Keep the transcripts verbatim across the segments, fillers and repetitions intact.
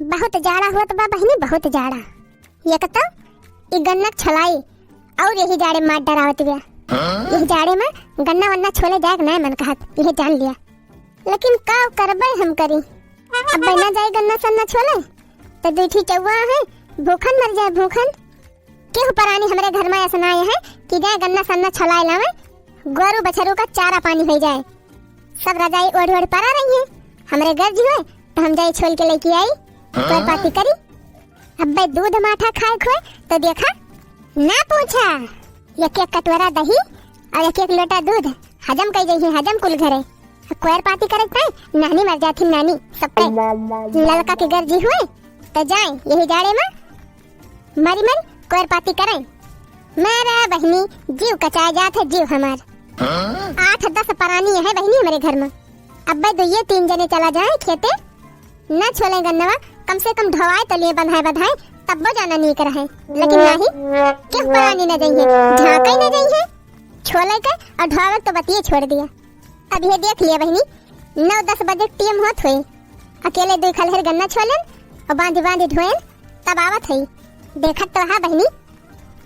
बहुत जाड़ा होत बा बहिनी, बहुत जाड़ा। एक तो ई गन्ना क छोलाई और यही जाड़े मार डरावत बिया। यही जाड़े में गन्ना वन्ना छोले जाए के नाय मन कहत, यही जान लिया। लेकिन का करबे हम करी, अब ना जाई गन्ना सन्ना छोले, तो दुई ठी चौवा है, भूखन मर जाए, भूखन। केहू परानी हमरे घर में ऐसा ना आए है कि जाए गन्ना सन्ना छोलाए लावे, गोरू बछरू का चारा पानी हो जाए। सब रजाई ओढ़ ओढ़ परा रही है, हमरे गर्ज हुए तो हम जाई छोल के लेके आई, कोर पाती करी। अब्बे दूध माठा खाए खोए तो देखा, ना पूछा, एक एक कटोरा दही और एक एक लोटा दूध हजम कई जइहे, हजम कुल घरे। कोर पाती करे ताई नानी मर जाथिन, नानी सबके। ललका के गर्जी हुए तो जाए यही जाड़े में मरी मरी कोर पाती करे। मेरा बहिनी जीव कचाए जात है, जीव हमार। आठ दस परानी है बहिनी हमरे घर में। अब्बे दुइये तीन जने चला जाए खेते, न छोले गन्नवा, कम से कम ढोवाए तो लिए बंधाए बंधाए, तब्बो जाना नीक रहे। लेकिन नाही, केहू परानी न जइहे, झांके न जइहे। छोले के और ढोवे के तो बतिये छोड़ दिया। अब ये देख लिया बहिनी, नौ दस बजे टीम होत हुए, अकेले दुई खलहर गन्ना छोलेन और बांधी बांधी ढोएन, तब आवत है। देखत तो हा बहिनी,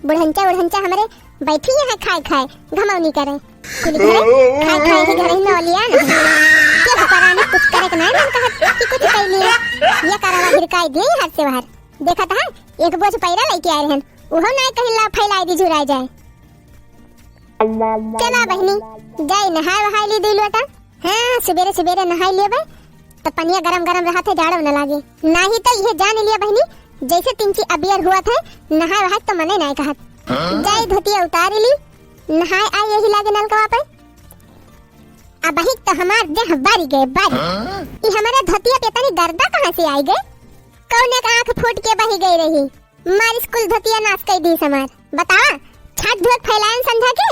बुढ़ंचा उढ़ंचा हमरे बैठी है खाए खाए, घमौनी करे। कुल घरे खाए खाए ही घरे ही नौलिया नहीं। के परानी कुछ करे के नहीं मन कहत कि कुछ कैली। ये करवा हिरकाई दिए हर से बाहर। देखत हा, एक बोझ पैरा लेके आए रहन, उहो नहीं कहीं ला फैलाई दी झुराई जाए। चला बहिनी, जाई नहाए वहाए ली दुई लोटा। हाँ, सुबेरे सुबेरे नहाई लेबे, तो पनिया गरम गरम रहत है, जाड़ो न लागे। नाही तो ये जान लिया बहिनी, जैसे तिनची अबियर हुआ थे, नहाए वहाए तो मने नहीं कहत। जाई धोतिया उतारी ली, नहाए आई यही लागे नलकवा पे। अब ही तो हमार देह बारी गए, बारी। ई हमारे धोतिया पे तनी गर्दा कहाँ से आई गए? कौने का आँख फूट के बही गई रही? मारिस कुल धोतिया नाश कई दी हमार। बतावा, छाट धोक फैलायन संझा के,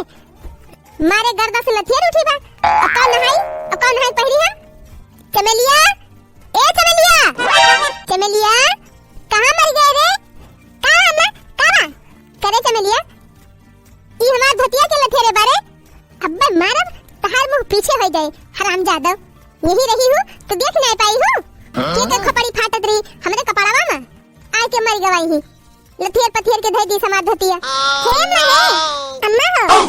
मारे गर्दा से लथियर उठी बा। अब कौन नहाई, अब कौन नहाई पहिरी हम? चमेलिया, ए चमेलिया, चमेलिया, कहाँ मर गए रे? कहाँ हम, कहाँ? करे चमेलिया, ई हमार धोतिया के लथेरे बारे। अब्बे मारब, तहार मुंह पीछे हो जाए, हरामजादव। यही रही हूँ, तो देख नहीं पाई हूँ। के के खोपड़ी फाटत रही, हमरे कपड़वा में। आय के मर गवाई ही। लथियर पथियर के धई दी हमार धोतिया। हे माँ हे, अम्मा हो।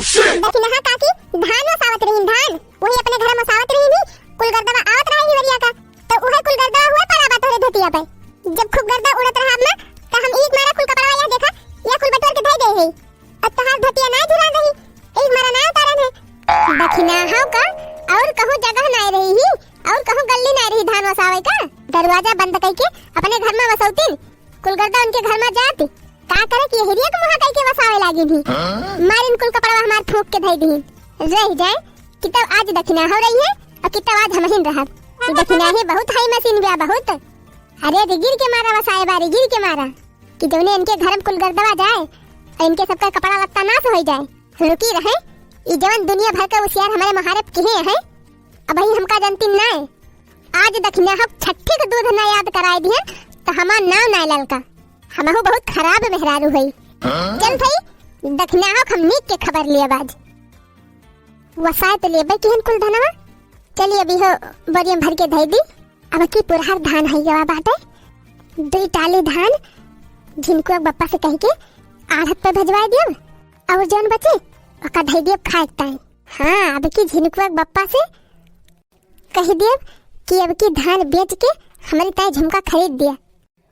देखी नहा काकी, धान वसावत रही, धान। वही अपने घर में वसावत रही नी, कुल गर्दवा आवत रहा ही वरिया का। तो उहे कुल गर्दवा हुए पड़ा बा तोहरे धोतिया पे। जब खूब गर्दा उड़त रहा अम्मा, तो हम एक मारा कुल कपड़वा यह देखा, यह कुल बटोर के धई दे है। अब तोहार धोतिया ना झुरा रही, एक मारा ना उतारन है। दखिना हो का, और कहूँ जगह ना रही ही, और कहूँ गल्ली ना रही धान वसावे का। दरवाजा बंद कई के अपने घर में वसौतीन, कुल गर्दा उनके घर में जात। का करे कि हिरिया के मुँह कई के वसावे लागिन ही। मारिन कुल कपड़वा हमार फूंक के धई दीन। रह जाए कि तब आज दखिना हो रही है और कि तब आज हमहिन रहब। दखिना ही बहुत हाई मशीन बिया, बहुत। अरे रे गिर के मारा वसाए बारी, गिर के मारा। कि जौने इनके घर में कुल गर्दवा जाए और इनके सबका कपड़ा लत्ता नाश हो जाए। रुकी रहे, ई जवन दुनिया भर का उसियार हमारे महारत किहे हैं, अब ही हमका जनती नाय। आज दखिना हो छठी के दूध ना याद कराए दिहन, तो हमार नाव नाय ललका। हमहू बहुत खराब मेहरारू हई। चल भाई, दखिना हो हम नीक के खबर लिया बाज। वसाए तो लेबे किहन कुल धनवा, चली अभी हो बोरियम भर के धई दी। अब की पुरहर धान है गवा बाटे, दुई टाली धान झिनकुआ के बप्पा से कह के आढ़त पे भेजवाए दियो, और जौन बचे ओका धई दियो खाए के ताई। हाँ, अब की झिनकुआ के बप्पा से कह दियो कि अब की धान बेच के हमारी ताई झुमका खरीद दिया।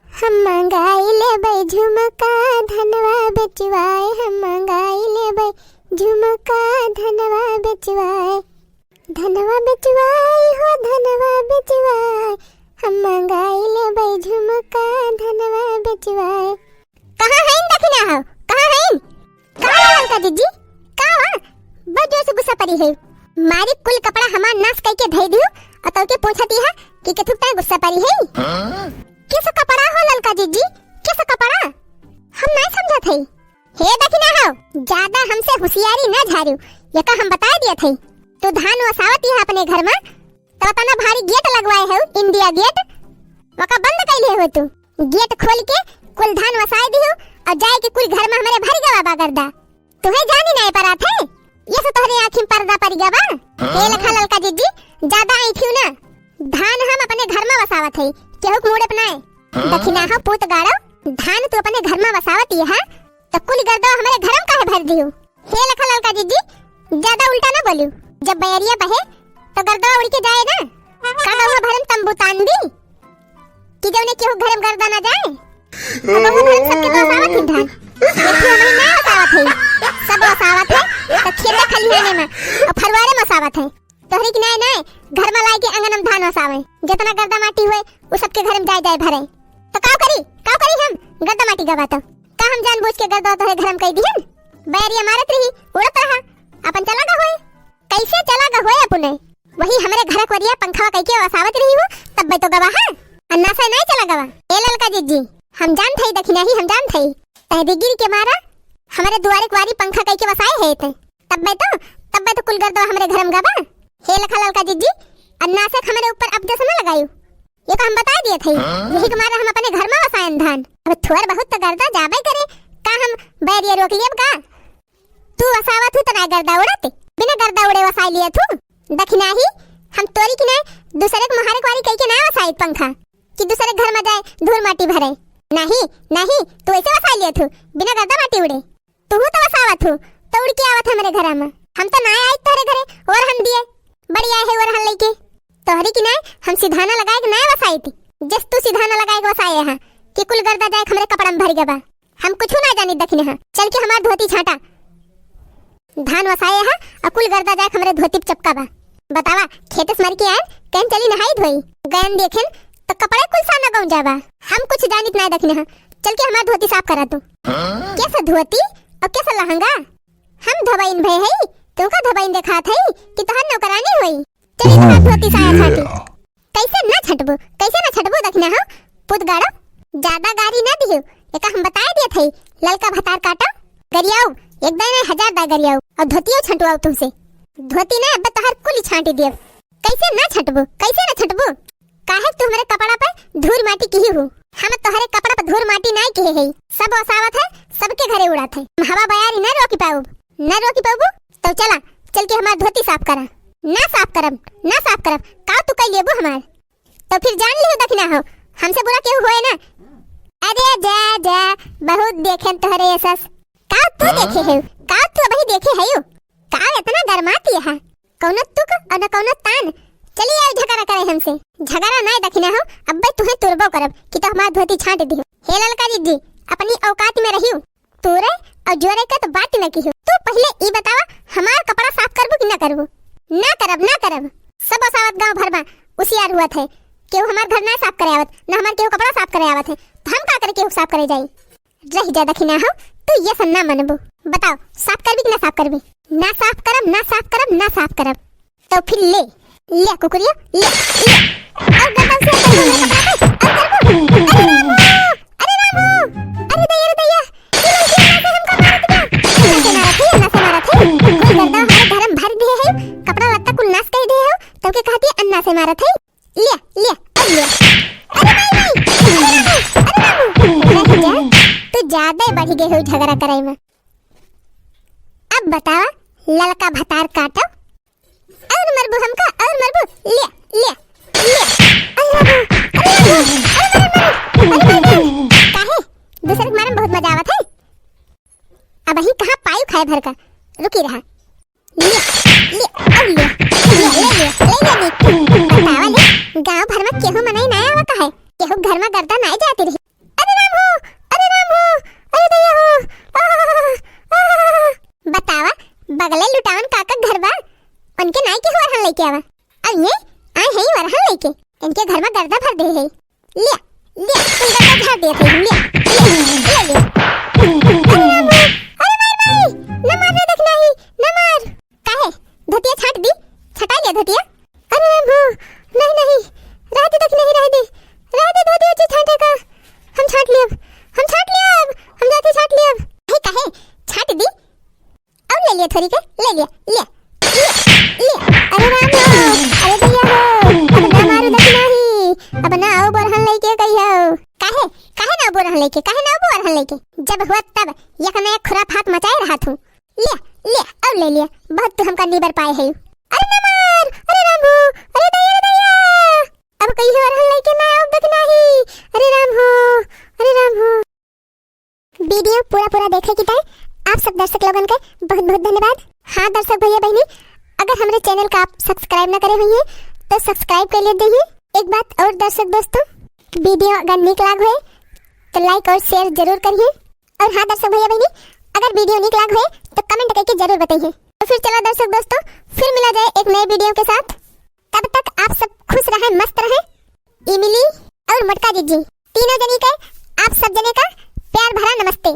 हम मंगाई लेबै झुमका धनवा बेचवाए, हम मंगाई लेबै झुमका धनवा बेचवाए। धनवा बेचवाए हो धनवा बेचवाए, हम मंगाई लेबै झुमका धनवा बेचवाए। कहाँ हईन दखिना हो, कहाँ हईन? का हुआ ललका जिज्जी? का हुआ? बहुत जोर से गुस्सा पड़ी है। मारी कुल कपड़ा हमार नाश कई के धई दियो, और तोके पूछती है कि केथुक ताई गुस्सा पड़ी है? किस कपड़ा हो ललका जिज्जी? किस कपड़ा? हम नहीं समझत है। हे दखिना हो, ज्यादा हमसे होशियारी न झारियो, ये का हम बताए दिया थे। तू धान वसावत ही अपने घर में, तो इतना भारी गेट लगवाए हो, इंडिया गेट, वका बंद कैले हो तू। गेट खोल के कुल धान वसाए दियो और जाए के कुल घर में हमारे भर गवा बा गर्दा। तुम्हें जानी नहीं पड़ा थे, ये से तोहरे आँखी में पर्दा पड़ गवा। हे लखा ललका जिज्जी, ज्यादा ऐठियो ना। धान हम अपने घर में वसावत है, केहू के मुड़े पे नाय। दखिनाहा पूत गाड़ो, धान तू अपने घर मा वसावत ही हा, तो कुल गर्दवा हमरे घर मा काहे भर दिहू? हे लखा ललका जिज्जी, ज्यादा उल्टा ना बोलियो। जब बयरिया बहे, तो गर्दवा उड़ के जाए ना। का गौवा भर मा तंबू तान दी? कि जौने केहू घर मा गर्दा ना जाए। अब वो घर मा सबके तो वसावत ही धान। एक ठो हमही ना वसावत है। सब वसावत है, तो खेते खलिहाने मा, और फरुआरे मा वसावत है। तोहरी की नाय नाय, घर मा लाइके अंगन मा धान वसावे। जितना गर्दा माटी होए, वो सबके घर मा जाए जाए भरे। तो काव करी, काव करी हम, गर्दा माटी गवा तो? का हम जानबूझ के गर्दा तोहरे घर मा कई दिहन? बैरिया मारत रही, उड़त रहा, अपन चला गा होए। कैसे चला गा होए अपने? वही हमरे घर कोरिया पंखवा कई के वसावत रही हूँ, तब तो गवा है। अन्ना से नाय चला गवा। ए ललका जिज्जी, हम जानत हई दखिनाही, हम जानत हई। तहदीगिरी के मारा हमरे दुआरे कुआरी पंखा कई के वसाए है ते। तब्बे तो, तब्बे तो कुल गर्दवा हमरे घर मा गवा। हे लखा ललका जिज्जी, अन्नासक हमरे ऊपर अपजस न लगायू। ये तो हम बताए दिए थे। यही के मारे हम अपने घर मा वसायन धान। अब थोर बहुत तो गर्दा जाबे करे। का हम बैरिया रोक लियब का? तू वसावत हू त ना गर्दा उड़त, बिना गर्दा उड़े वसाई लियत हू। दखिनाही, हम तोरी की ना दूसरे के मोहारे कुआरी कई के ना वसाई पंखा कि दूसरे घर मा जाए धूर माटी भरे। नहीं, नहीं, तू ऐसे वसाई लियत हू, बिना गर्दा माटी उड़े। तुहू तो वसावत हू, तो उड़ के आवत हमरे घरा मा। हम तो ना आइत तोहरे घरे, ओरहन दिए। बड़ी आए है ओरहन लइके। तोहरी की ना, हम सिधाना लगाए के ना वसाइत। जस तू सिधाना लगाए के वसाए हा, कि कुल गर्दा जाए हमरे कपड़ा मा भर गवा। हम कुछ ना जानी दखिनाहा। चल के हमार धोती छाटा। धान वसाए हा, और कुल गर्दा जाए हमरे धोती पे चपका बा। बतावा, खेते से मर के आए, कहन चली नहाई धोई। गयन देखेन, तो कपड़े कुल साना गौं जाबा। हम कुछ जानित नाय दखिनाहा। चल के हमार धोती साफ करा तू। हाँ? कैसा धोती और कैसा लहंगा? हम धोबइन भय हई, तुमका धोबइन देखात हई कि तोहर नौकरानी होई? चली तोहार धोती साया छाटी। कैसे ना छटबू, कैसे ना छटबू दखिनाहा, पुत गाड़ो। ज्यादा गारी ना दियो, एका हम बताए दिए थे, ललका भतार काटो। गरियाऊ, एक दाई ना हजार दाई गरियाऊ, और धोतियो छंटवाऊ तुमसे। धोती ना, अब तोहर कुली छांटी दियब। कैसे ना छटबू, कैसे ना छटबू? काहे तू हमरे कपड़ा पे धूर माटी किही हू? हम तोहरे कपड़ा पे धूर माटी नाय किहे हई। सब ओसावत है, सबके घरे उड़ात है। हम हवा बयारी ना रोकी पाउब, ना रोकी पाउबू। तो चला, चल के हमार धोती साफ करा। ना साफ करब, ना साफ करब। का तू कई लेबू हमार? तो फिर जान लिहो दखिनाहो, हमसे बुरा केहू होए ना। अरे जा, जा, बहुत देखेन तोहरे यशस। का तू देखे है? का तू अबही देखे है? का इतना गरमाती है? कौनो तुक और न कौनो तान। चली आओ झगड़ा करे हमसे। झगड़ा नाय दखिनाहो, अब्बे तुहे तुरबो करब कि तो हमार धोती छांट दिहो। हे ललका जिज्जी, अपनी औकात में रहियो। तोरे और जोरे के तो बात न किहो। तू पहिले ई बतावा, हमार कपड़ा साफ करबू कि ना करबू? ना करब, ना करब। सब ओसावत गांव भर मा उसियार हुआ थे। केहू हमार घर ना साफ करे आवत, ना हमार केहू कपड़ा साफ करे आवत है। तो हम का करे केहू साफ करे जाई? रह जा दखिनाहो, तू ये सब ना मनबू। बताओ, साफ करबी कि ना साफ करबी? ना साफ करब, ना साफ करब, ना साफ करब। तो फिर ले, ले कुकुरिया, ले, ले। और गर्दन से गर्दन में पकड़ा के, और करबू। अरे राम हो, अरे राम हो, अरे दैया, अरे दैया, ये लड़की मार के हमका मारत बा। अन्ना से मारत है, अन्ना से मारत है। कुल गर्दा हमारे घर में भर दिए है, कपड़ा लत्ता कुल नाश कर दिए हो, तो के कहती है अन्ना से मारत है। ले, ले, अब ले। अरे भाई, भाई, अरे राम हो, अरे राम हो। रह जा, तू ज्यादा बढ़ गए हो झगड़ा करे में। अब बतावा, ललका भतार काटो। और मरबू हमका, और मरबू, ले, ले, ले। अरे बाबू, अरे बाबू, अरे मरबू, अरे मरबू। काहे? दूसरे के मारे में बहुत मजा आवत है। अबही कहाँ पायु खाए भर का, रुकी रहा। ले, ले, अब ले, ले, ले, ले, ले, ले, ले। बतावा ले, गाँव भर में केहू मनई ना आवा काहे? केहू घर में गर्दा ना जाती रही। अरे राम हो, अरे राम हो, अरे दैया हो, आह, आह। बतावा, बगले लुटावन काका घर बा, उनके नाई के हुआ रहन लेके आवा। अब ये आए हैं वरहन लेके, इनके घर में गर्दा भर दे है। ले, ले, तुम गर्दा झाड़ दिए थे, ले, ले, ले, ले। अरे राम हो, अरे मार भाई, न मार रे दखिनाही, न मार। काहे? धोतिया छांट दी? छटाई लिया धोतिया? अरे राम हो, नहीं, नहीं, रह दे दखिनाही, रह दे, रह दे धोतिया जी छांटे का। हम छांट लियब, हम छांट लियब, हम जाते छांट लियब। हे काहे? छांट दी? और ले लिया थोड़ी के, ले लिया, ले, ले, ले। अरे राम हो, अरे दैया हो, अब ना मारू दखिनाही, अब ना आओ बोरहन लेके कही हो। काहे? काहे ना बोरहन लेके, काहे ना बोरहन लेके? जब हुआ तब एक नया खुराफात मचाए रहा तू। ले, ले, अब ले लिया। बहुत तू हमका निबर पाए है। अरे ना मार, अरे रामू, अरे दैया, अरे दैया। अब कई हो रहल लइके ना आउब कि नाही? अरे राम हो, अरे राम हो। वीडियो पूरा पूरा देखे की ताई आप सब दर्शक लोगन के बहुत बहुत धन्यवाद। हाँ दर्शक भैया बहनी, अगर हमरे चैनल का आप सब्सक्राइब ना करे हुई हैं तो सब्सक्राइब कर लेते हैं। एक बात और दर्शक दोस्तों, वीडियो अगर नीक लाग होए तो लाइक और शेयर जरूर करिए। और हाँ दर्शक भैया बहनी, अगर वीडियो नीक लाग होए तो कमेंट करके जरूर बताइए। तो फिर चलो दर्शक दोस्तों, फिर मिला जाए एक नए वीडियो के साथ। तब तक आप सब खुश रहें, मस्त रहें। इमली और मोटका जिज्जी तीनों जनी के आप सब जने का प्यार भरा नमस्ते।